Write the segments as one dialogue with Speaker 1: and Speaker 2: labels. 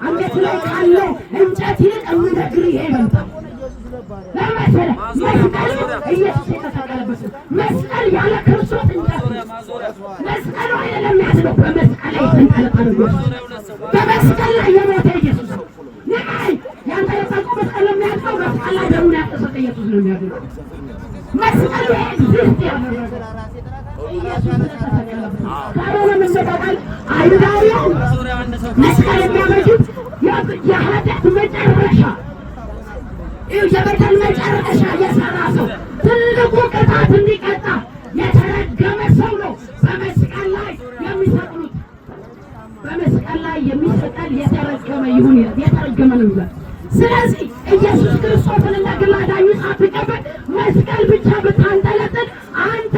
Speaker 1: አንገት ላይ ካለ እንጨት ይልቅ የምነግርህ ይሄ ይበልጣል። ለምን መሰለህ? መስቀሉ ኢየሱስ የተሰቀለበት ነው። መስቀል ያለ ክርስቶስ እንጨት ነው። መስቀሉ አይደለም የሚያድነው፣ በመስቀል ላይ የተንጠለጠለው ኢየሱስ፣ በመስቀል ላይ የሞተ ኢየሱስ ነው። ንቃይ ያንጠለጠልከው መስቀል ነው የሚያድነው። መስቀል ላይ ደሙን ያፈሰሰ ኢየሱስ ነው የሚያድነው። መስቀሉ exist ያደረገው ኢየሱስ ስለተሰቀለበት ነው። ካልሆነ ምን ታውቃለህ? አይሁዳውያን መስቀል የሚያበጁት የኃጢአት መጨረሻ፣ የበደል መጨረሻ የሰራ ሰው ትልቁ ቅጣት እንዲቀጣ የተረገመ ሰው ነው በመስቀል ላይ የሚሰቅሉት። በመስቀል ላይ የሚሰቀል የተረገመ ይሁን ይላል። የተረገመ ነው ይላል። ስለዚህ ኢየሱስ ክርስቶስን እንደ ግል አዳኙ ሳትቀበል መስቀል ብቻ ብታንጠለጥል አንተ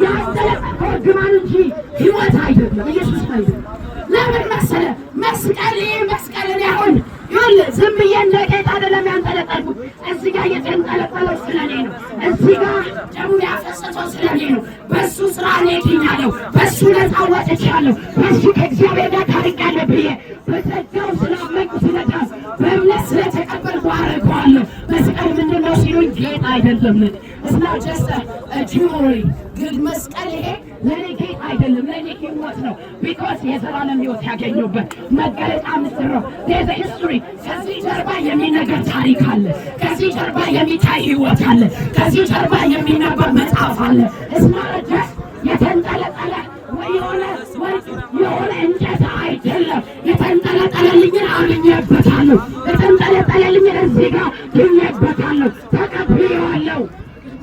Speaker 1: ያንጠለጠልከው እርግማን እንጂ ሕይወት አይደለም። ኢየሱስ አይደለም። ለምን መሰለህ? መስቀል፣ ይህ መስቀል እኔ አሁን ይኸውልህ ዝም ብዬ እንደ ጌጥ አይደለም ያንጠለጠልኩት። እዚህ ጋር የተንጠለጠለው ስለኔ ነው። እዚህ ጋር ደሙን ያፈሰሰው ስለኔ ነው። በሱ ስራ እኔ ድኛለሁ። በሱ ነፃ ወጥቻለሁ። በሱ ከእግዚአብሔር ጋር ታርቄያለሁ ብዬ በጸጋው ስላመንኩ፣ ስለዳንኩ፣ በእምነት ስለተቀበልኩ አደርገዋለሁ። መስቀል ምንድን ነው ሲሉኝ ጌጥ አይደለም። It's not just a jewelry። ግን መስቀል ይሄ ለእኔ ጌጥ አይደለም፣ ለእኔ ህይወት ነው። Because የዘላለም ህይወት ያገኘሁበት መገለጫ ምስጢር ነው። There's a history። ከዚህ ጀርባ የሚነገር ታሪክ አለ። ከዚህ ጀርባ የሚታይ ህይወት አለ። ከዚህ ጀርባ የሚነበብ መጽሐፍ አለ። It's not just የተንጠለጠለ ወይ የሆነ ወርቅ የሆነ እንጨት አይደለም። የተንጠለጠለልኝን አምኜበታለሁ። የተንጠለጠለልኝን እዚህ ጋር ድኜበታለሁ፣ ተቀብዬዋለሁ።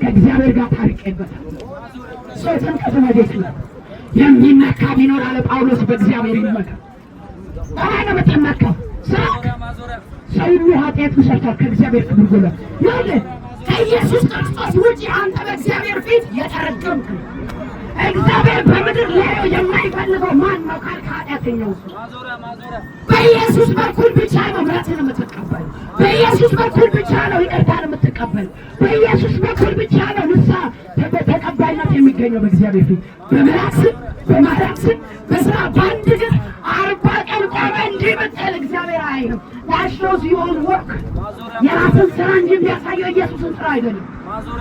Speaker 1: ከእግዚአብሔር ጋር ታርቄበታለሁ። ሰው ጥምቀት ወዴት ነው? የሚመካ ቢኖር አለ ጳውሎስ በእግዚአብሔር ይመካ። በማን ነው የምትመካው? ስራክ? ሰው ሁሉ ኃጢአትን ሰርቷል፣ ከእግዚአብሔር ክብር ጎድሏል። ይኸውልህ ከኢየሱስ ክርስቶስ ውጪ አንተ በእግዚአብሔር ፊት የተረገምክ ነው። እግዚአብሔር በምድር ሊያየው የማይፈልገው ማን ነው ካልክ ኃጢአተኛው እሱ። በኢየሱስ በኩል ብቻ ነው ምሕረትን የምትቀበል። በኢየሱስ በኩል ብቻ ነው ይቅርታን የምትቀበል። በኢየሱስ በኩል ብቻ ነው ንስሐ ተቀባይነት የሚገኘው በእግዚአብሔር ፊት። በመላክ ስም፣ በማርያም ስም፣ በስራ፣ በአንድ እግር 40 ቀን ቆመ እንዲህ ብትል እግዚአብሔር አይልም። That shows your own work። የራስን ስራ እንጂ የሚያሳየው ኢየሱስን ስራ አይደለም።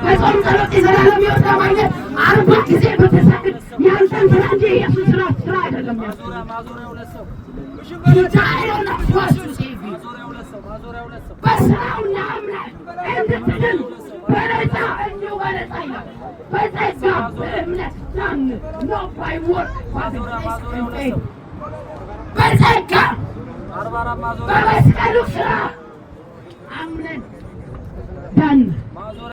Speaker 1: በጾም ጸሎት የዘላለም ሕይወት ለማግኘት 40 ጊዜ ብትሰግድ ያንተን ስራ እንጂ የኢየሱስ ስራ አይደለም የሚያሳየው። He died on the cross to save you. በስራው አምነህ እንድትድን በነፃ፣ እንዲሁ በነፃ ይላል። በጸጋ በእምነት ዳን፣ not by work, by the grace and faith። በጸጋ በመስቀሉ ስራ አምነን ዳን።